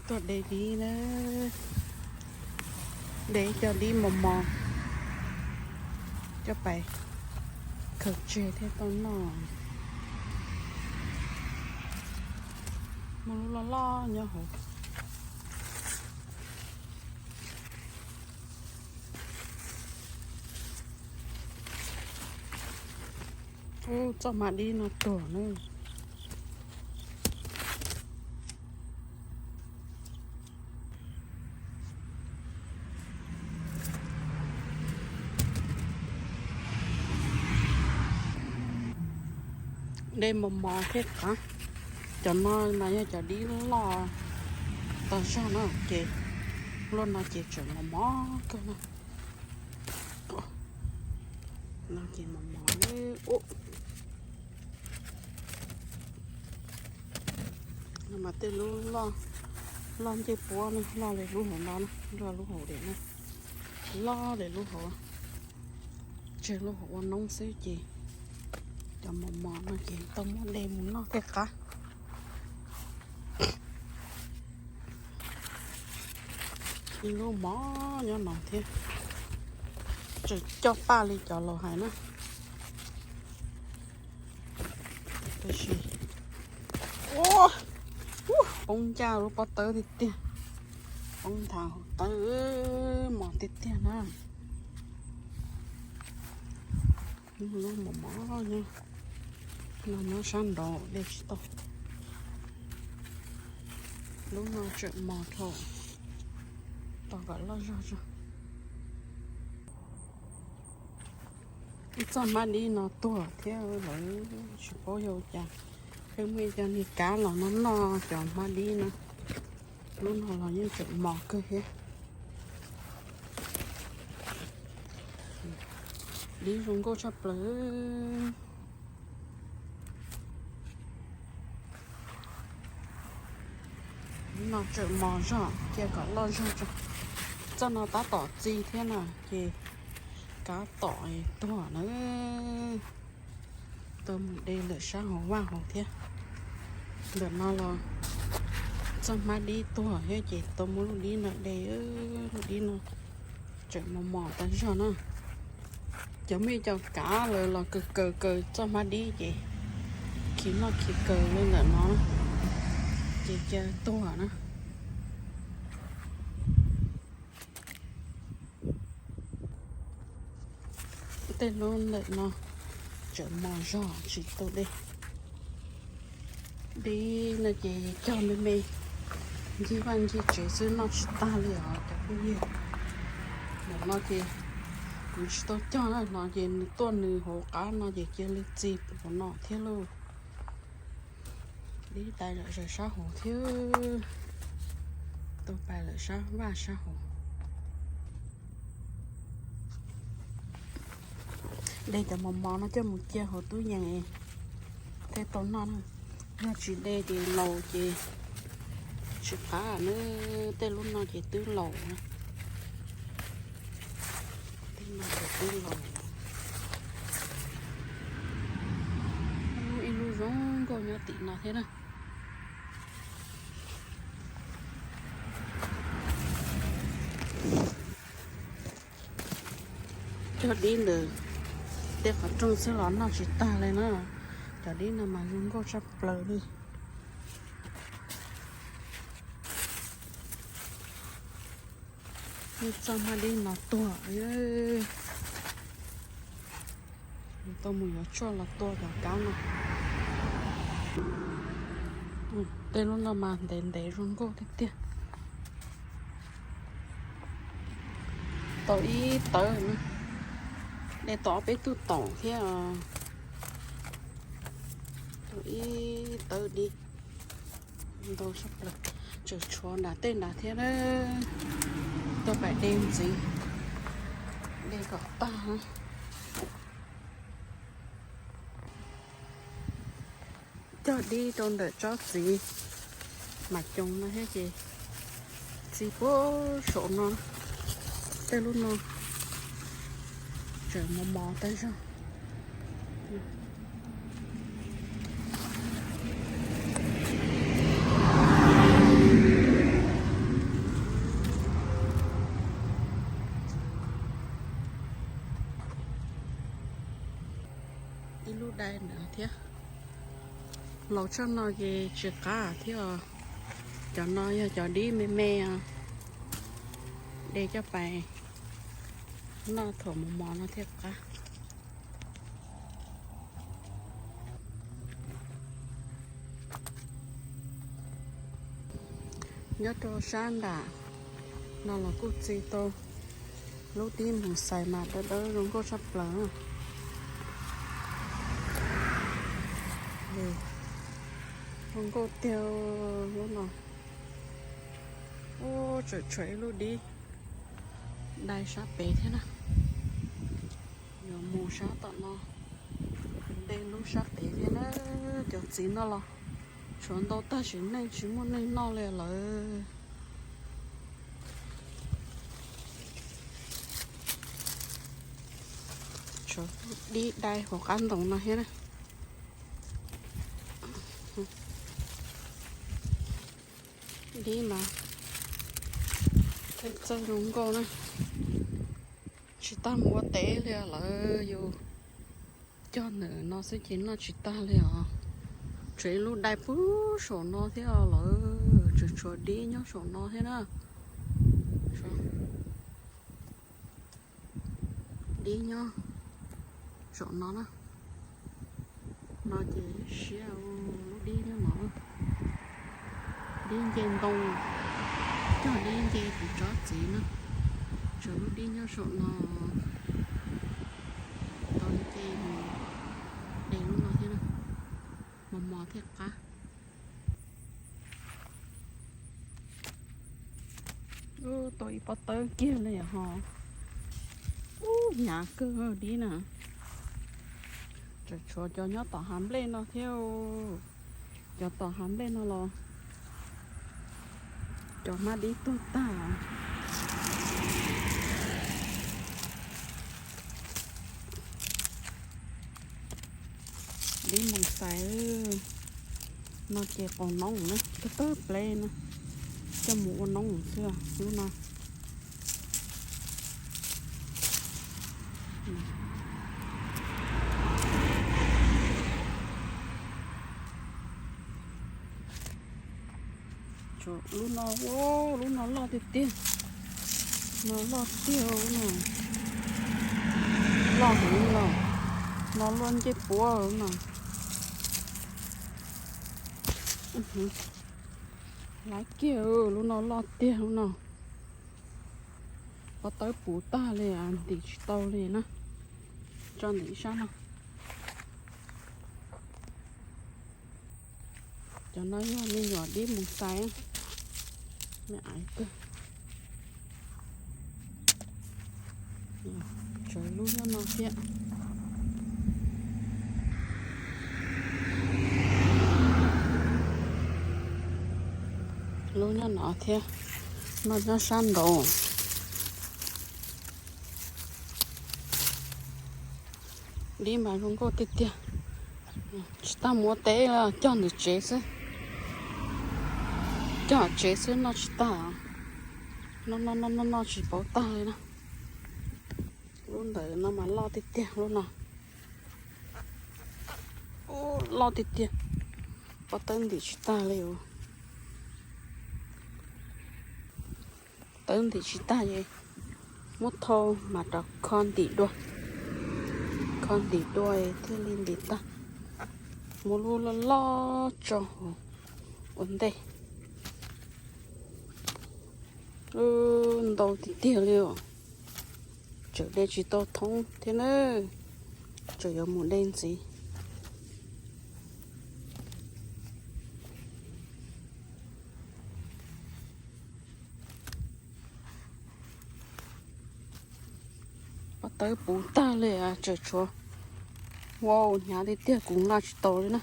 Tuaj de dib na, de cov dib mos mos coj pais khaws tseg thiab tau noj. Muaj lub loj loj nyob hauv. Ub, txoj hmab dib no tuag na. De mos mos thiab qab. Cov no mas yog cov dib loj tag zog na ces luaj no ces tseem mos mos kawg na. No ces mos mos. No mas tej lub loj, loj ncej puab na, loj li lub hauv no na, loj lub hauv diam na, loj li lub hauv, tseg lub hauv ua noob xwb ces cov mos mos no ces tau muab de mus noj thiaj qab. Ib lub mos nyob no thiab, tseem coj paj li cov laus hais na. Tab sis, ua, poob ncaj lub pob tawb tiag tiag, poob nthav hauv tawb, mos tiag tiag na. Lub mos mos nyob no, nyob sab nraud de tsis tau. Lub no tseem mos dhau, tos kom loj zog tso. Ib txoj hmab dib no tuag thiab lawv tsis paub yog ua cas, pheej muaj cov niag kav los noj noj cov hmab dib no. Lub no los yeej tseem mos kawg thiab. Dib zoo nkauj tshaj plaws. Lub no tseem mos zog, cia kom loj zog tso. Txoj no tab tom txi thiab na, ces kav tom tuag na. Tau mus de lawm sab hauv vaj hauv thiab. Ntawm no los txoj hmab dib tuag thiab ces tau muab lub dib no de, lub dib no tseem mos mos tag zog na. Cov muaj ib co kav lawv los kaws kaws kaws txoj hmab dib ces khi noj khi kaws li ntawm no ces cia tuag na. Tej lub ntawm no tseem mos zog tsis tau de. Dib no ces cog me me, ncig vaj ncig tsev xwb noj tsis tag li os cov phooj ywg. Ntawm no ces kuv tsis tau cog na, no ces nws tuaj nws hauv qab no ces cia li txi hauv no thiab lauj. Dib dai lawm sab hauv thiab, tau pais lawm sab vaj sab hauv. De cov mos mos no coj mus cia hauv tub yees thiaj tau noj na. Yog tsis de ces laus ces tsis qab na. Tej lub no ces twb laus na. Tej no ces twb laus. Ib lub zoo nkauj nyob tim no thiab na. Cog dib ntawm tej qhov rooj xwb los noj tsis tag li na. Cov dib no mas zoo nkauj tshaj plaws li. Ib txoj hmab dib no tuag. Tau mus yuav tshuaj los tua cov kab no. Tej lub no mas ntev ntev zoo nkauj tiag tiag. Tau ib tawb, de tau ob peb tug taum thiab. Tau ib tawb dib. Ntau tshaj plaws, tseem tshuav nram tej nrad thiab na. Tuaj pais de ntxiv, de kom tag. Cog dib rau ntawm tsob txiv mas coos no thiab ces txi puag saum no. Tej lub no tseem mos mos tag zog. Ib lub dai ntawd thiab. Laus tshaj no ces tsis qab thiab os. Cov no yog cov dib me me os, de coj pais noj thaum mos mos no thiaj qab. Nyob rau sab nram no los kuj txi tau lub dib moos xais mas dawb dawb zoo nkauj tshaj plaws. Zoo nkauj tiag lub no. Ub, tseem tshuav ib lub dib dai sab pem thiab na. Yuav mus sab tom no, de lub sab pem thiab na. Cov txiv no los tshuav ntau tag sim neej tsis muaj neeg noj li lawm. Tshuav dib dai hauv qab ntoo no thiab na. Dib mas txawj zoo nkauj na. Tsis tas mus ua teb li lawm, yus cog ntawm no xwb ces noj tsis tag li os. Tshuav ib lub dai puag saum no thiab lawm, tseem tshuav dib nyob saum no thiab na. Dib nyob saum no na. No ces siab lub dib nyob no. Dib nce ntoo, cog dib nce kuv tsob txiv na. Tshuav lub dib nyob saum no. Tau nce mus de lub no thiab na, mos mos thiaj qab. Ub, tau ib pob tawb kiag li ho. Ub, hnyav kawg dib na. Tseem tshuav cov nyob tom hav nplej no thiab. Cov tom hav nplej no los cov hmab dib tuag tag. Dib moos xais no ces qaus noob na, tawg tawg pleb na, coj mus ua noob xwb lub no. Lub no, lub no loj tiag tiag, no loj tiag no, loj heev li os, no luaj ncej puab no. Laiv kiag, lub no loj tiag lub no. Pob tawb puv tag li, ntim tsis tau li na. Tso ntim ib sab no. Cov no yog me nyuam dib moos xais, me ais kawg. Tshuav lub nyob no thiab. Lub nyob no thiab, no nyob sab nraud. Dib mas zoo nkauj tiag tiag. Tsis tas mus ua teb, cog ntawm tsev xwb. Cog tsev xwb noj tsis tag. Noj noj noj noj tsis paub tag li na. Lub ntawd no mas loj tiag tiag lub no. Loj tiag tiag. Pob tawb ntim tsis tag li os. Tawb ntim tsis tag es muab thau mas rov kho ntim dua. Kho ntim dua thiaj li ntim tag. Muab lub loj loj tso ua ntej. Ntau tiag tiag li os. Tseem de tsis tau thoob thiab na. Tseem yuav mus de ntxiv. Pob tawb puv tag li, tseem tshuav. Ua hnyav tiag tiag, kuv nqa tsis tau li na.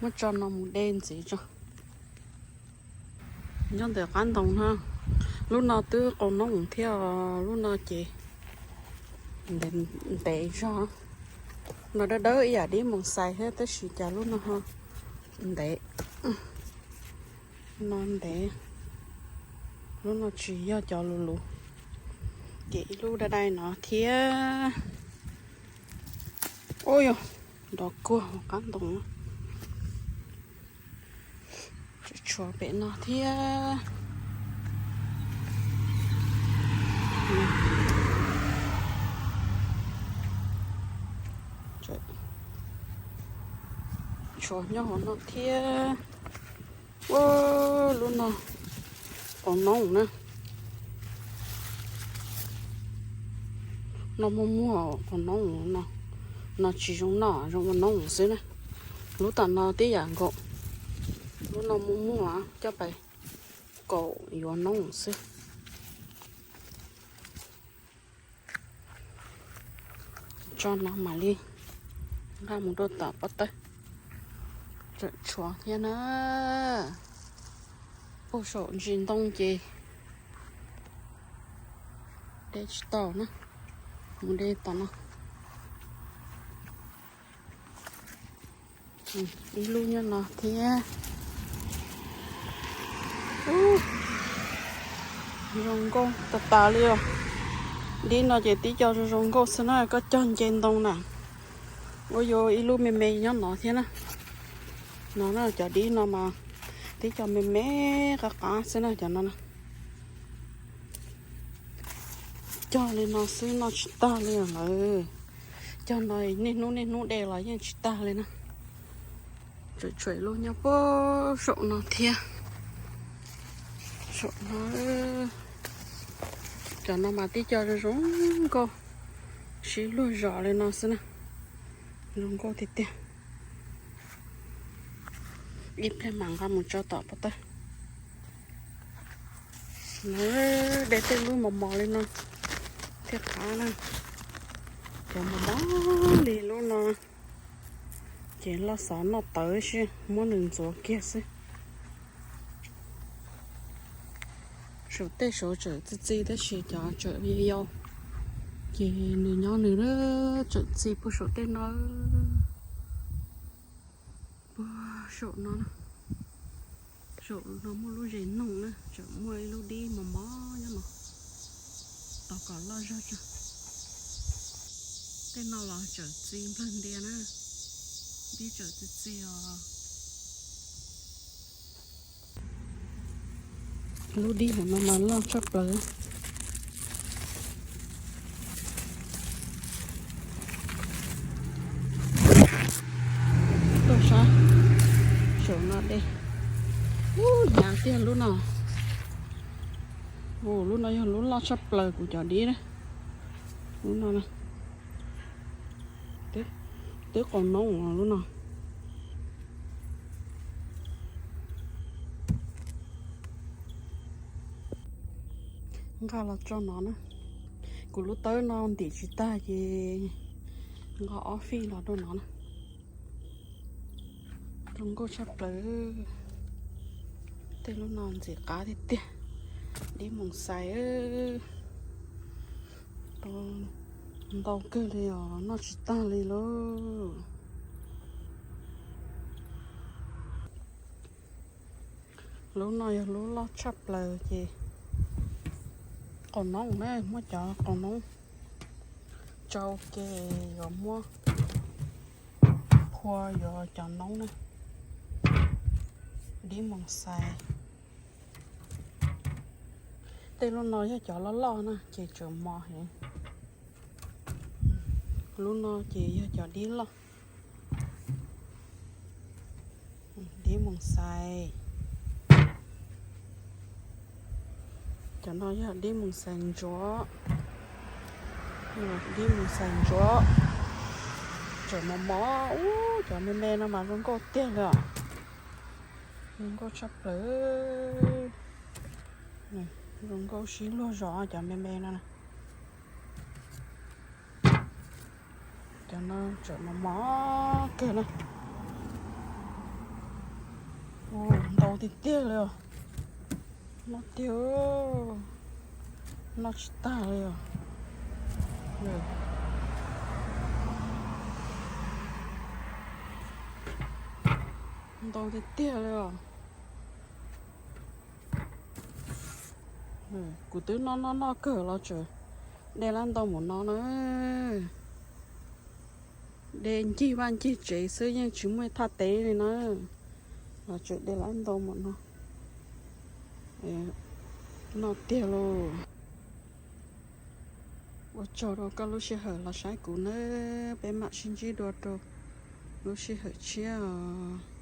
Muab tso no mus de ntxiv tso. Nyob ntawm qab ntoo na, lub no twb qaus noob thiab, lub no ces ntev zog. No dawb dawb ib yam dib moos xais thiab tab sis cas lub no ho ntev. No ntev, lub no tsis yog cov luv luv. Ces ib lub dai dai no thiab. Ua yog Nrov kuag hauv qab ntoo. Tshuav pem no thiab. Tshuav nyob hauv no thiab. Ua, lub no qos noob na. No muaj muag qos noob no. No tsis zoo noj, zoo ua noob xwb na. Lub tom no tib yam nkaus. Lub no muaj muag coj pais kaum yuav noob xwb. Tso no mam li nqa mus rau tom pob tawb. Tseem tshuav thiab na. Puag saum ntsis ntoo ces de tsis tau na. Mus de tom no. Ib lub nyob no thiab. Zoo nkauj tas tas li os. Dib no ces tib co zoo zoo nkauj xwb na, koj cog nce ntoo na. Ua yuav ib lub me me nyob no thiab na. No na, cov dib no mas tib co me me qab qab xwb na, cov no na. Cog li no xwb noj tsis tag li lawm. Cog no niaj hnub niaj hnub de los yeej tsis tag li na. Tseem tshuav lub nyob puag saum no thiab. Saum no, cov no mas tib co zoo zoo nkauj, sib luag zos li no xwb na. Zoo nkauj tiag tiag. Ib pliag mam nqa mus tso tom pob tawb. De tej lub mos mos li no thiaj qab na. Cov mos mos li lub no ces loj xov noj tawv ib si, muab nws ntxuav kiag xwb. Saum tej saud tseem txi txiv tab sis cov tseem yau yau, ces nws nyob nws tseem txi puag saum tej no. Puag saum no, saum no muaj lub zes noog na, tseem muaj ib lub dib mos mos nyob no, tos kom loj zog tso. Tej no los tseem txi nplawg ntia na, dib tseem txi txi os. Lub dib hauv no mas loj tshaj plaws. Tuaj saib saum no de. Ub, hnyav tiag lub no. Lub no yog lub loj tshaj plaws kuv cov dib na. Lub no, twb qos noob lub no. Nqa los tso no na. Kuv lub tawb no ntim tsis tag ces nqa ob fij los rau no na. Zoo nkauj tshaj plaws. Tej lub no ntxim qab tiag tiag. Dib moos xais. Tau ntau kawg li os, noj tsis tag li lauj. Lub no yog lub loj tshaj plaws ces qos noob na, muab cov qos noob tsau ces yuav muab phua yuav cov noob na. Dib moos xais. Tej lub no yog cov loj loj na ces tseem mos heev. Lub no ces yog cov dib loj. Dib moos xais. Cov no yog dib moos xais ntsuav. Dib moos xais ntsuav. Tseem mos mos, ub, cov me me no mas zoo nkauj tiag li os. Zoo nkauj tshaj plaws. Zoo nkauj sib luag zos cov me me no. Cov no tseem mos mos kawg na. Ntau tiag tiag li os. Noj tiag, noj tsis tag li os. Ntau tiag tiag li os. Kuv twb noj noj noj kawg los tseem de lab ntau mus no na. De ncig vaj ncig tsev xwb yeej tsis muaj thaj teb li na. Los tseem de lab ntau npaum no. Noj tiag lauj. Ua tsaug rau koj lub sij hawm los saib kuv nawb, peb mam sib ntsib dua rau lub sij hawm tshiab os.